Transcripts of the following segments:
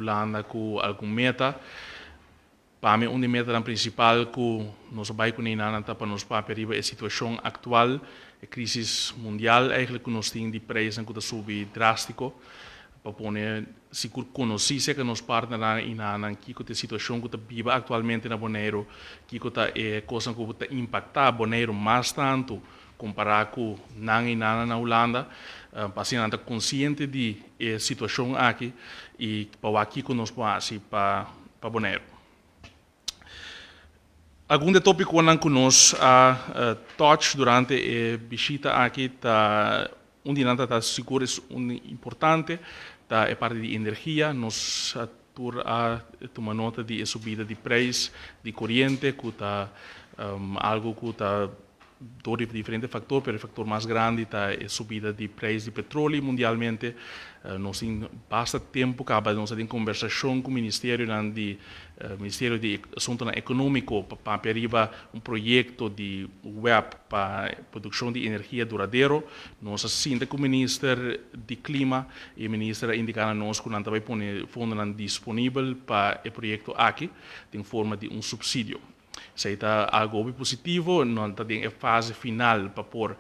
Hulanda ku algun meta. Pa mi un di metanan prinsipal ku nos a bai kuné nan ta pa nos papia riba e situashon aktual, e krísis mundial eigenlijk ku nos tin di preisnan ku ta subi drástiko, pa pone sigur konosí serka nos partnernan i nan kiko ta e situashon ku ta biba aktualmente na Boneiru, kiko ta e kosnan ku ta impaktá Boneiru mas tantu kompará ku nan i nan na Hulanda, pa asina nan ta konsiente di e situashon aki i pa wak kiko nos por hasi pa Boneiru. Algun di e tópikonan ku nos a touch durante e bishita aki ta, un di nan ta sigur un importante, ta e parti di energia. Nos tur a tuma nota di e subida di preis di koriente ku ta algu ku ta dor di diferente faktor, pero e faktor mas grandi ta e subida di preis di petroli mundialmente. Nos tin basta tempu kaba nos a tin kombersashon ku ministerionan di Ministerio di Asuntonan Ekonómiko pa papia riba un proyekto di web pa produkshon di energia duradero. Nos a sinta ku minister di Klima i e minister a indiká na nos ku nan ta bai pone fondonan disponibel pa e proyekto aki den forma di un supsidio. Esei ta algu hopi positivo, no ta den e fase final pa por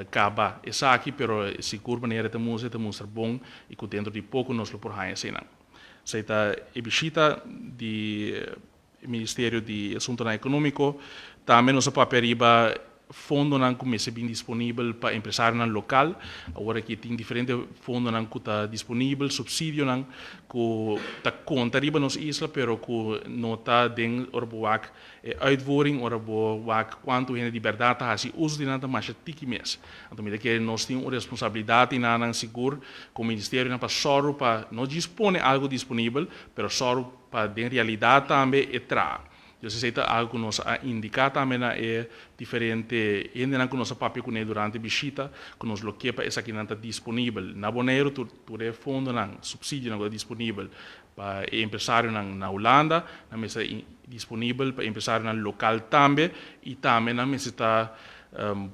kaba esaki, pero sigur manera e ta mustra, e ta mustra bon i ku dentro di poko nos lo por haña eseinan. Esei ta e bishita di Ministerio di Asuntonan Ekonómiko. Tambe nos a papia riba fondonan ku mester bin disponibel pa empresarionan lokal. Awor aki tin diferente fondonan ku ta disponibel, supsidionan ku ta konta riba nos isla pero ku no ta den ora bo wak e uitvoering, ora bo wak kuantu hende di bèrdat ta hasi uso di nan ta masha tiki mes. Anto mi ta kere nos tin un responsabilidat i nan sigur komo ministerionan pa sòru pa no djis pone algu disponibel pero sòru pa den realidat tambe e traha. Dios esei ta algu ku nos a indiká tambe na e diferente hendenan ku nos a papia kuné durante bishita, ku nos lo ke pa esakinan ta disponibel na Boneiru, tur tur e fondonan, supsidionan ku ta disponibel pa e empresarionan na Hulanda, nan mester ta disponibel pa e empresarionan lokal tambe i tambe nan mester ta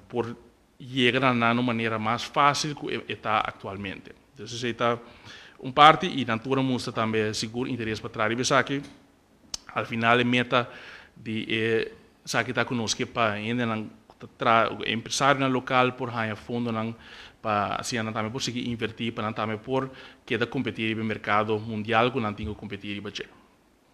por yega na nan un manera mas fásil ku e ta aktualmente. Entonces esei ta un parti i nan tur a mustra tambe sigur interes pa traha riba esaki. Al final e meta di e esaki ta ku nos ke pa hendenan ku ta traha, empresarionan lokal por haña fondonan pa asina nan tambe por sigui invertí, pa nan tambe por keda kompetí riba e merkado mundial ku nan tin ku kompetí riba dje.